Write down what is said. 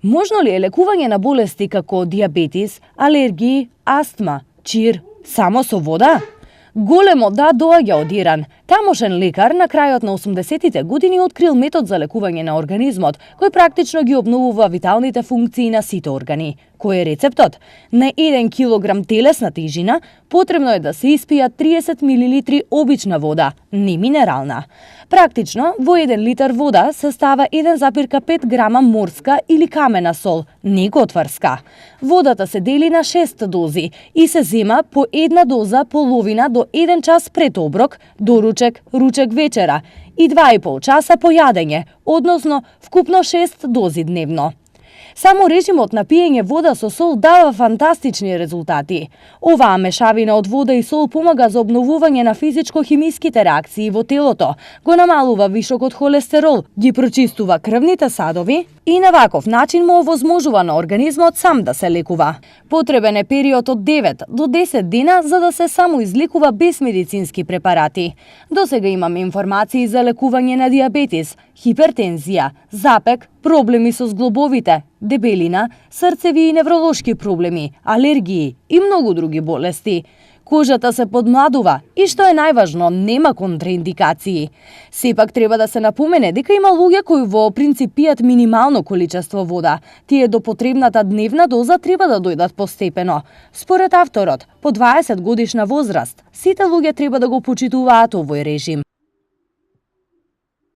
Можно ли е лекување на болести како дијабетис, алергии, астма, чир само со вода? Големо да доаѓа од Иран. Тамошен лекар на крајот на 80-тите години открил метод за лекување на организмот, кој практично ги обновува виталните функции на сите органи. Кој е рецептот? На 1 килограм телесна тежина потребно е да се испијат 30 милилитри обична вода, не минерална. Практично, во 1 литар вода се става 1,5 грама морска или камена сол, не готварска. Водата се дели на 6 дози и се зема по 1 доза половина до 1 час пред оброк, доручек, ручек вечера и 2,5 часа по јадење, односно вкупно 6 дози дневно. Само режимот на пиење вода со сол дава фантастични резултати. Оваа мешавина од вода и сол помага за обновување на физичко-химиските реакции во телото, го намалува вишокот холестерол, ги прочистува крвните садови и на ваков начин му овозможува на организмот сам да се лекува. Потребен е период од 9 до 10 дена за да се самоизлекува без медицински препарати. Досега имаме информации за лекување на дијабетис, хипертензија, запек, проблеми со зглобовите, дебелина, срцеви и невролошки проблеми, алергии и многу други болести. Кожата се подмладува и што е најважно, нема контраиндикации. Сепак треба да се напомене дека има луѓе кои во принцип пијат минимално количество вода. Тие до потребната дневна доза треба да дојдат постепено. Според авторот, по 20 годишна возраст, сите луѓе треба да го почитуваат овој режим.